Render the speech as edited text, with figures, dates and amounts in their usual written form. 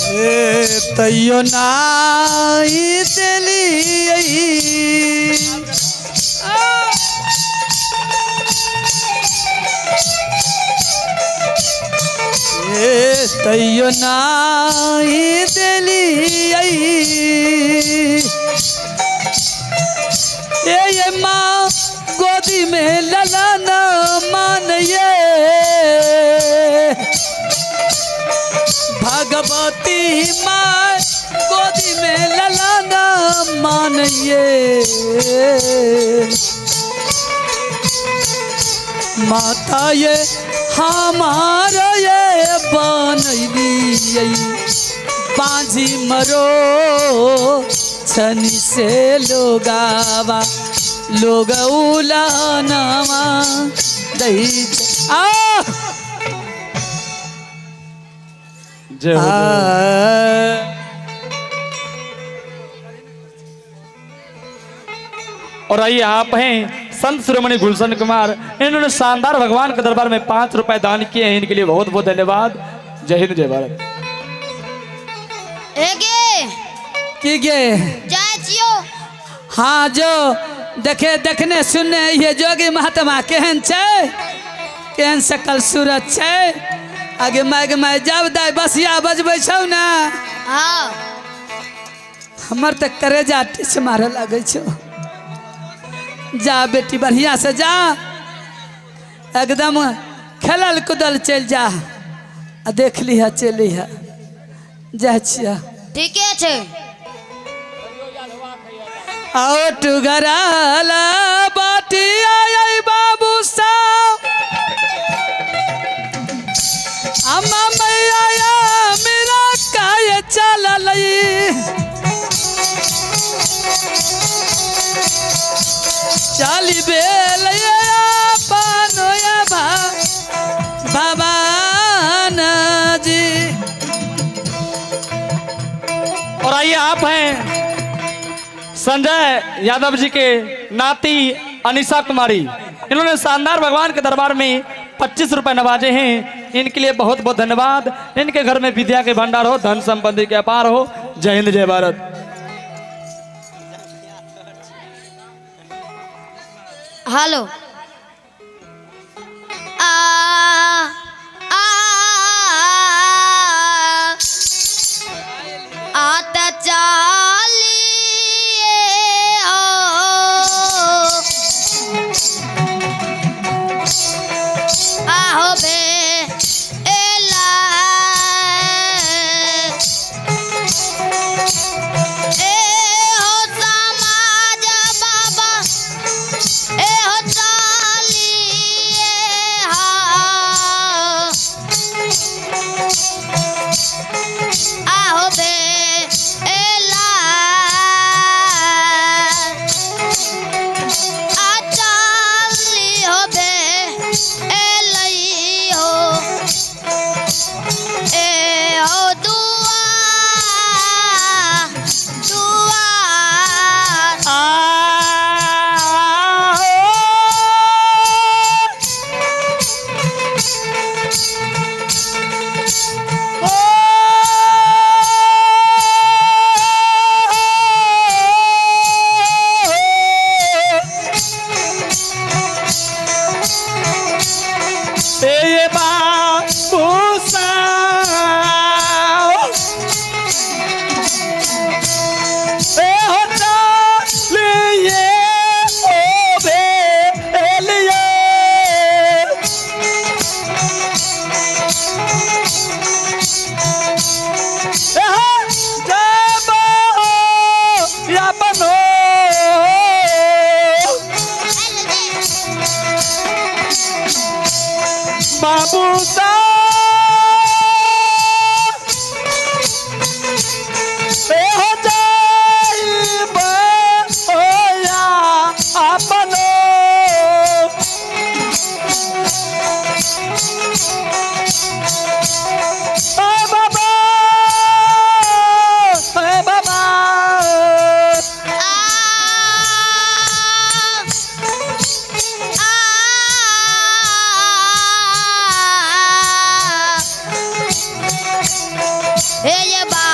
ए तैयो नाई देलियै। ए तैयो नाई देलियै। ए ये माँ गोदी में ललन मानिए, भगवती माँ गोदी में ललन मानिए। माता ये हमार ये बनैली बाजी मरो छनी से लोगावा लोग उलानावा दही आ जय हो, जय हो। आ। और आइए आप हैं संत शिरोमणि गुलशन कुमार, इन्होंने शानदार भगवान के दरबार में 5 रुपए दान किए हैं, इनके लिए बहुत बहुत धन्यवाद। जय हिंद जय भारत। एगे की गे जाइ छियौ। हाँ जो देखे देखने सुनने ये जोगी महात्मा केहन छै, केहन सकल सूरत छै। आगे my गे my जब दाय बसिया बजबै छौ ने। हाँ। हमर तऽ करेजा टिस मारे लागै छौ। जा बेटी बढ़िया से जा, एकदम खेलल कूदल चलि जा आ देख लिह चलि लिह। जाइ छियै। ठीके छै। आओ टुगराला बाटी आय बाबू साहब, अम्मा मैया या मेरा काय चललई। चली बेल अपन भवान जी। और आइए आप हैं संजय यादव जी के नाती अनिशा कुमारी, इन्होंने शानदार भगवान के दरबार में 25 रुपए नवाजे हैं, इनके लिए बहुत बहुत धन्यवाद। इनके घर में विद्या के भंडार हो, धन संपत्ति के अपार हो। जय हिंद जय भारत। हेलो आ आ आता चालिए ओ आहो बे एला ए हो समाज बाबा ए हो चालिए हा आहो बे एला आ चाली हो बे एलई हो ए हो दुआ दुआर। बाबू हो जाइब ओया अपनो। ओ बाबा, ओ बाबा। आ आ हे ये बा